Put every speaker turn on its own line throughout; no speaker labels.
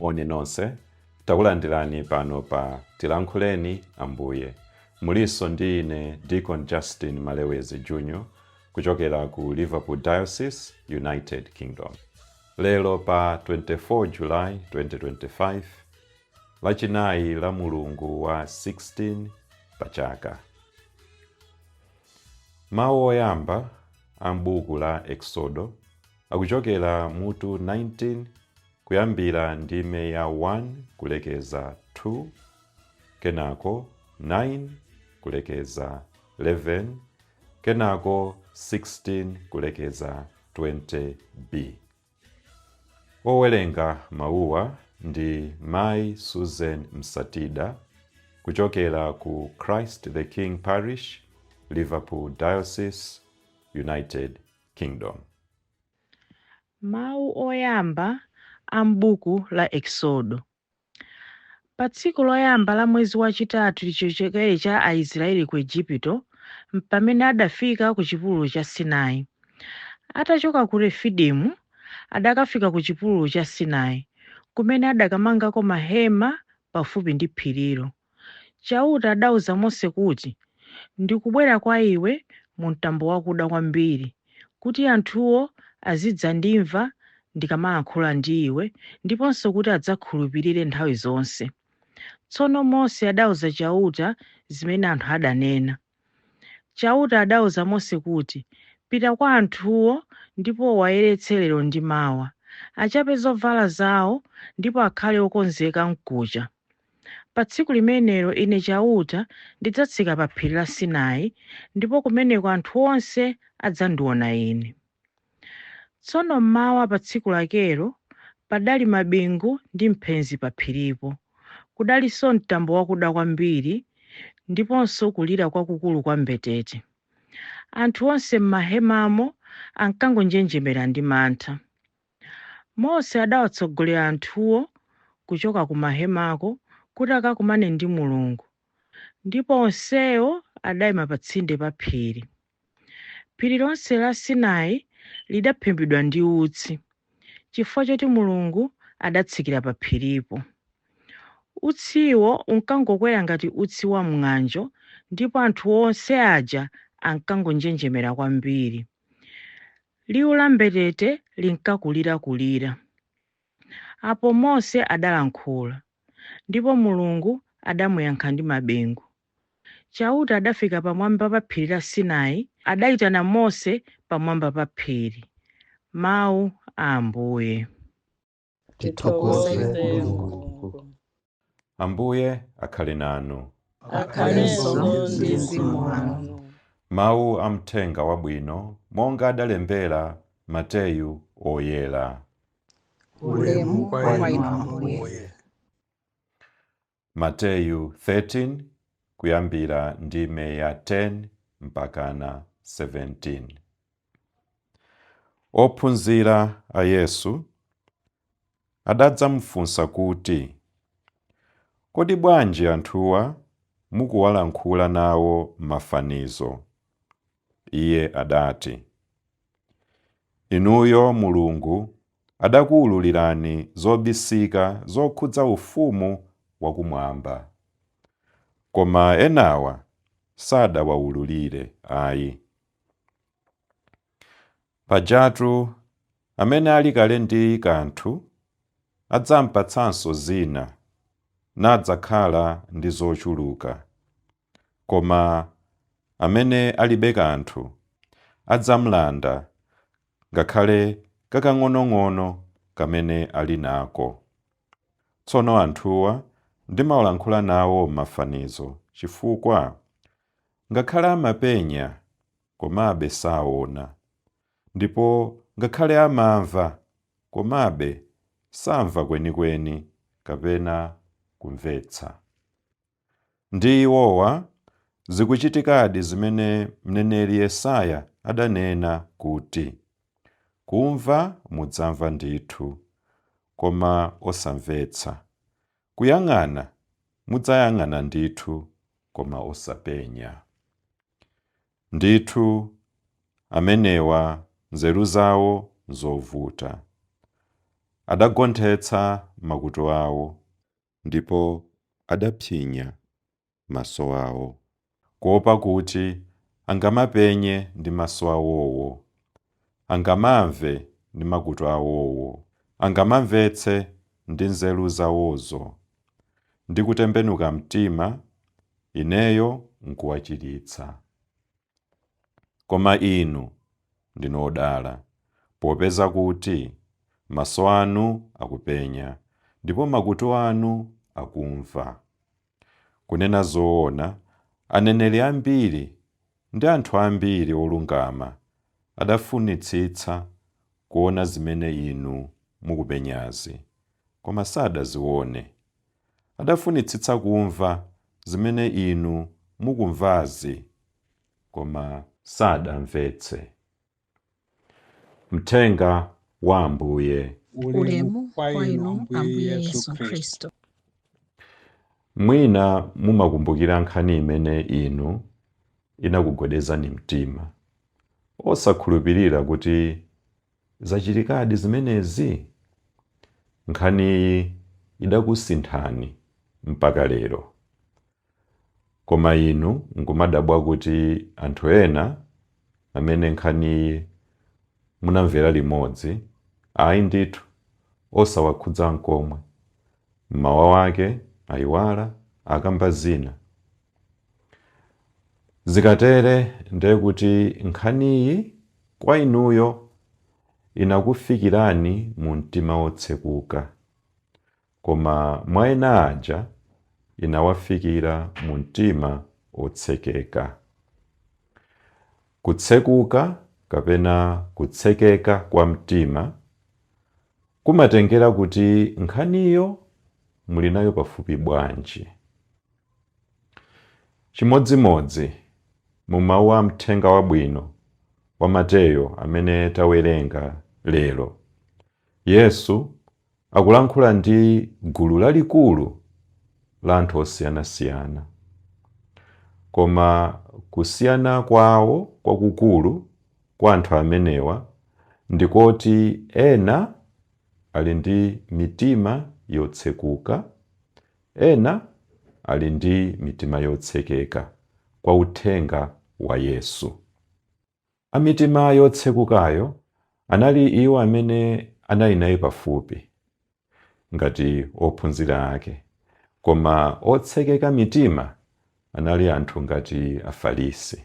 Moni nonse, takulandirani pano pa Tilankhuleni Ambuye. Mulinso ndi ine Deacon Justin Malewezi Jr. kuchokera ku Liverpool Diocese, United Kingdom. Lero pa 24 July 2025, Lachinayi la mulungu wa 16 pa chaka. Mawu oyamba a m'buku la Eksodo akuchokera mutu 19 kuyambira ndime ya 1 kulekeza 2, kenako 9 kulekeza 11, kenako 16 kulekeza 20b. Owerenga mawuwa ndi Mayi Susan Msatida kuchokera ku Christ the King Parish, Liverpool Diocese, United Kingdom.
Mawu oyamba a m'buku la Eksodo. Pa tsiku loyamba la mwezi wachitatu chichokere cha Aisraeli ku Ejipito, mpamene adafika ku chipululu cha Sinai. Atachoka ku Refidimu, adakafika ku chipululu cha Sinai, kumene adakamangako mahema pafupi ndi phirilo. Chauta adauza Mose kuti, Ndikubwera kwa iwe mu mtambo wakuda kwambiri, kuti anthuwo azidzandimva ndikamalankhula ndi iwe, ndiponso kuti adzakhulupirire nthawi zonse. Tsono Mose adauza Chauta zimene anthu adanena. Chauta adauza Mose kuti, Pita kwa anthuwo ndipo uwayeretse lero ndi mawa. Achape zovala zao ndipo akhale okonzeka mkucha. Pa tsiku limenelo Ine Chauta ndidzatsika pa phiri la Sinai, ndipo kumeneko anthu onse adzandiona Ine. Tsono mmawa pa tsiku lakelo padali mabingu ndi mphenzi paphiripo. Kudalinso mtambo wakuda kwambiri ndiponso kulira kwakukulu kwa mbetete. Anthu onse m'mahemamo ankangonjenjemera ndi mantha. Mose adawatsogolera anthuwo kuchoka ku mahemako kuti akakumane ndi Mulungu, ndipo onsewo adayima patsinde pa phiri. Phiri lonse la Sinai lidaphimbidwa ndi utsi, chifukwa choti Mulungu adatsikira pa phiripo. Utsiwo unkangokwera ngati utsi wa m'ng'anjo, ndipo anthu onse aja ankangonjenjemera kwambiri. Liwu la mbetete linkakulirakulira. Apo Mose adalankhula, ndipo Mulungu adamuyankha ndi mabingu. Chauta adafika pamwamba pa phiri la Sinai, adayitana Mose pamwamba pa phiri. Mawu a Ambuye.
Tithokoze Mulungu.
Ambuye akhale nanu.
Akhalenso ndi mzimu wanu.
Mawu a Mthenga Wabwino monga adalembera Mateyu Oyera.
Ulemu kwa inu Ambuye.
Mateyu 13 kuyambira ndime ya 10 mpakana 17. Ophunzira a Yesu adadzamufunsa kuti, Kodi bwanji anthuwa mukuwalankhula nawo m'mafanizo? Iye adati, Inuyo Mulungu adakuwululirani zobisika zokhudza Ufumu wakumwamba, koma enawa sadawawululire ayi. Pajatu amene ali kale ndi kanthu adzampatsanso zina, nadzakhala ndi zochuluka. Koma amene alibe kanthu adzamlanda ngakhale kakang'onong'ono kamene ali nako. Tsono anthuwa ndimawalankhula nawo m'mafanizo, chifukwa ngakhale amapenya, komabe saona, ndipo ngakhale amamva, komabe samva kwenikweni kapena kumvetsa. Ndi iwowa zikuchitikadi zimene mneneri Yesaya adanena kuti, Kumva mudzamva ndithu, koma osamvetsa. Kuyang'ana mudzayang'ana ndithu, koma osapenya. Ndithu, amenewa nzeru zawo nzovuta. Adagonthetsa makutu awo ndipo adapsinya maso awo, kuopa kuti angamapenye ndi maso awowo, angamamve ndi makutu awowo, angamamvetse ndi nzeru zawozo, ndi kutembenuka mtima, ineyo nkuwachiritsa. Koma inu ndinu odala, popeza kuti maso anu akupenya ndipo makutu anu akumva. Kunena zoona, aneneri ambiri ndi anthu ambiri olungama adafunitsitsa kuona zimene inu mukupenyazi, koma sadazione. Adafunitsitsa kumva zimene inu mukumvazi, koma sadamvetse. Mthenga wa Ambuye.
Ulemu kwa inu Ambuye Yesu Khristu.
Mwina mumakumbukira nkhani imene inu inakugwedezani mtima, osakhulupirira kuti zachitikadi zimenezi. Nkhaniyi idakusinthani mpaka lero. Koma inu nkumadabwa kuti anthu ena amene nkhaniyi munamvera limodzi, ayi ndithu, osawakhudza nkomwe. Mmawa wake ayiwala, akamba zina. Zikatere ndiye kuti nkhaniyi kwa inuyo inakufikirani mu mtima wotsekuka, koma mwa ena aja inawafikira mu mtima otsekeka. Kutsekuka kapena kutsekeka kwa mtima kumatengera kuti nkhaniyo muli nayo pafupi bwanji. Chimodzimodzi mu mawu a mthenga wabwino wa Mateyo amene tawerenga lero, Yesu akulankhula ndi gulu lalikulu la anthu osiyanasiyana. Koma kusiyana kwawo kwakukulu kwa anthu amenewa ndikoti ena ali ndi mitima yotsekuka, ena ali ndi mitima yotsekeka kwa uthenga wa Yesu. A mitima yotsekukayo anali iwo amene anali naye pafupi ngati ophunzira ake, koma otsekeka mitima anali anthu ngati Afarisi.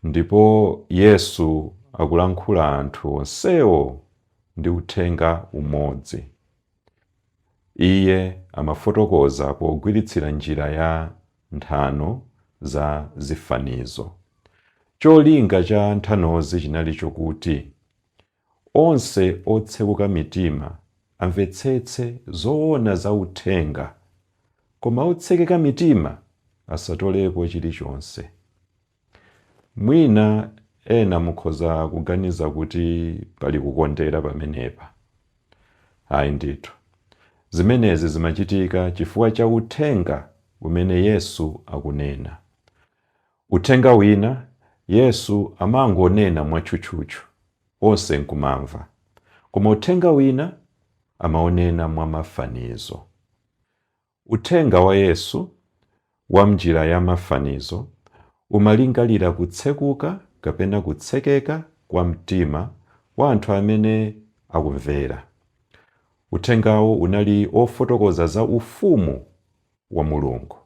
Ndipo Yesu akulankhula anthu onsewo ndi uthenga umodzi. Iye amafotokoza pogwiritsira njira ya nthano za zifanizo. Cholinga cha nthanozi chinali chokuti onse otsekuka mitima amvetsetse zoona za uthenga, koma otsekeka mitima asatolepo chilichonse. Mwina ena mukhoza kuganiza kuti pali kukondera pamenepa. Ayi ndithu, zimenezi zimachitika chifukwa cha uthenga umene Yesu akunena. Uthenga wina Yesu amangonena mwatchutchutchu, onse nkumamva, koma uthenga wina amaonena mwa mafanizo. Uthenga wa Yesu wa mnjira ya mafanizo umalingalira kutsekuka kapena kutsekeka kwa mtima wa anthu amene akumvera. Uthengawo unali ofotokoza za ufumu wa Mulungu.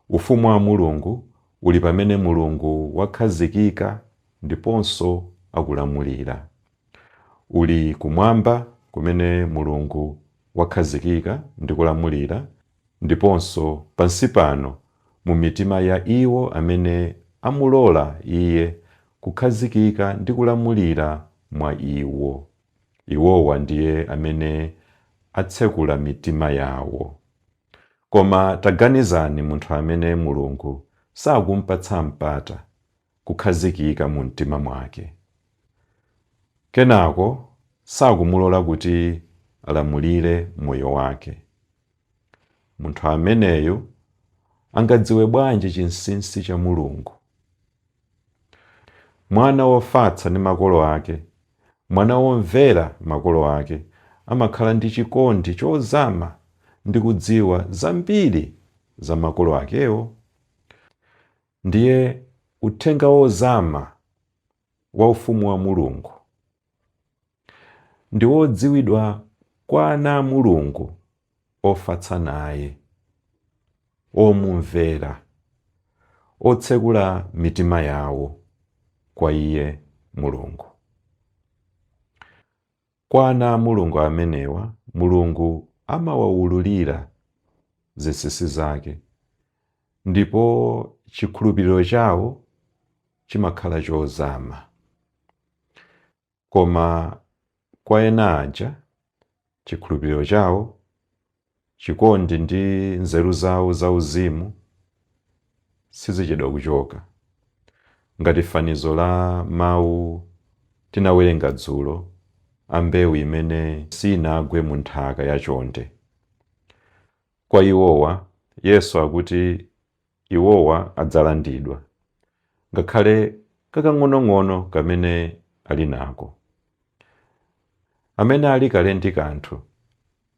Ufumu wa Mulungu uli pamene Mulungu wakhazikika ndiponso akulamulira. Uli kumwamba kumene Mulungu wakhazikika ndi kulamulira, ndiponso pansi pano mu mitima ya iwo amene amulola Iye kukhazikika ndi kulamulira mwa iwo. Iwowa ndiye amene atsekula mitima yawo. Koma taganizani munthu amene Mulungu sakumpatsa mpata kukhazikika mu mtima mwake. Kenako sakumulola kuti alamulire moyo wake. Munthu ameneyu angadziwe bwanji chinsinsi cha Mulungu? Mwana wofatsa ndi makolo ake, Mwana womvera makolo ake amakhala ndi chikondi chozama ndi kudziwa zambiri za makolo akewo. Ndiye uthenga wozama wa ufumu wa Mulungu ndi wodziwidwa kwa ana a Mulungu ofatsa naye, omumvera, otsekula mitima yawo kwa iye Mulungu. Kwa ana a Mulungu amenewa, Mulungu amawawululira zinsinsi zake, ndipo chikhulupiriro chawo chimakhala chozama. Koma kwa ena aja, chikhulupiriro chawo, chikondi ndi nzeru zawo zauzimu sizichedwa kuchoka. Ngati fanizo la mawu tinawerenga dzulo a mbewu imene sinagwe mu nthaka yachonde. Kwa iwowa, Yesu akuti iwowa adzalandidwa, ngakhale kakang'onong'ono kamene ali nako. Amene ali kale ndi kanthu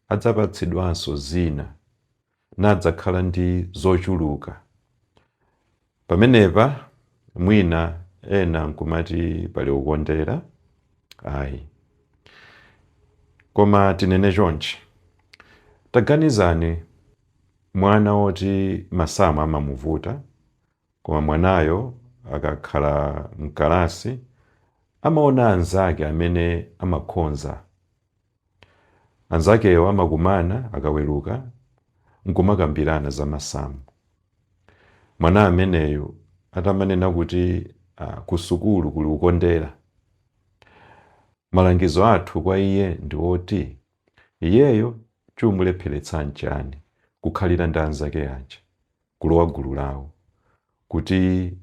adzapatsidwanso zina, nadzakhala ndi zochuluka. Pamenepa mwina ena nkumati pali ukondera, ayi. Koma tinene chonchi, taganizani mwana woti masamu amamuvuta, koma mwanayo akakhala mkalasi amaona anzake amene amakhonza. Anzakewo amakumana akaweruka nkumakambirana za masamu. Mwana ameneyu atamanena kuti ku sukulu kuli ukondera, malangizo athu kwa iye ndi oti iyeyo chumulepheretsa nchani kukhalira ndi anzake aja, kulowa gulu lawo, kuti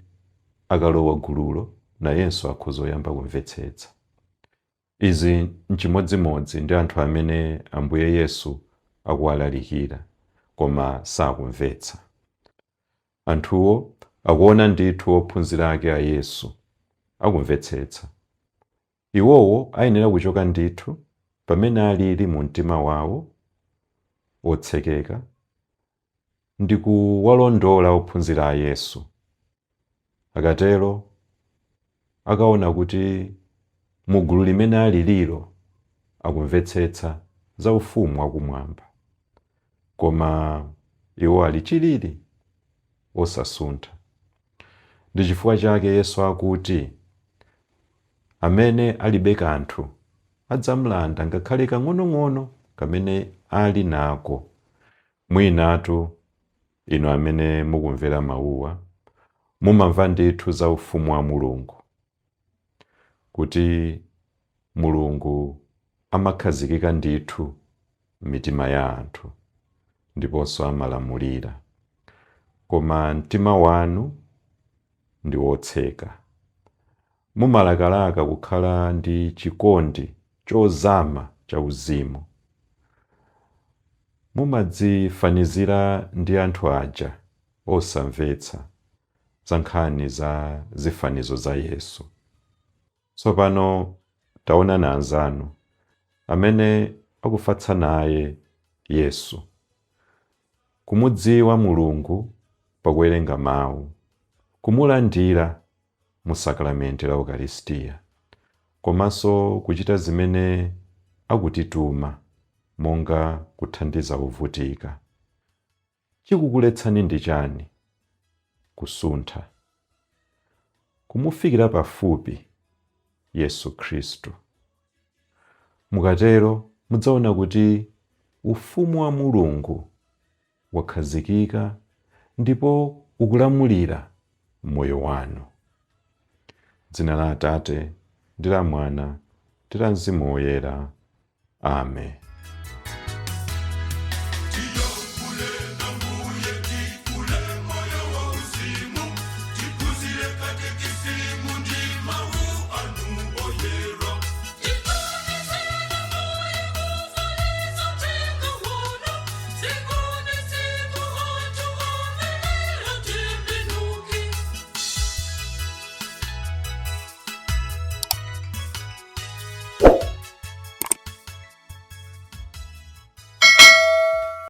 akalowa gululo nayenso akhoza kuyamba kumvetsetsa. Izi nchimodzimodzi ndi anthu amene Ambuye Yesu akuwalalikira, koma sakumvetsa. Anthuwo akuona ndithu ophunzira ake a Yesu akumvetsetsa. Iwowo ayenera kuchoka ndithu pamene alili mu mtima wawo wotsekeka ndi kuwalondola ophunzira a Yesu. Akatero akaona kuti mu gulu limene aliliro akumvetsetsa za ufumu wakumwamba, koma iwo ali chilili osasuntha. Ndi chifukwa chake Yesu akuti amene alibe kanthu adzamulanda ngakhale kang'onong'ono kamene ali nako. Mwinatu inu amene mukumvera mawuwa mumamva ndithu za ufumu wa Mulungu, kuti Mulungu amakhazikika ndithu m'mitima ya anthu ndiponso amalamulira, koma mtima wanu ndi wotseka. Mumalakalaka kukhala ndi chikondi chozama cha uzimu. Mumadzifanizira ndi anthu aja osamvetsa za nkhani za zifanizo za Yesu. Tsopano taonani anzanu amene akufatsa naye Yesu, kumudziwa Mulungu pakuwerenga mawu, kumulandira mu sakramenti la Ukaristiya, komanso kuchita zimene akutituma monga kuthandiza ovutika. Chikukuletsani ndi chani kusuntha, kumufikira pafupi Yesu Khristu? Mukatero mudzaona kuti ufumu wa Mulungu wakhazikika ndipo ukulamulira moyo wanu. Dzina la Atate ndi la Mwana ndi la Mzimu Woyera. Amen.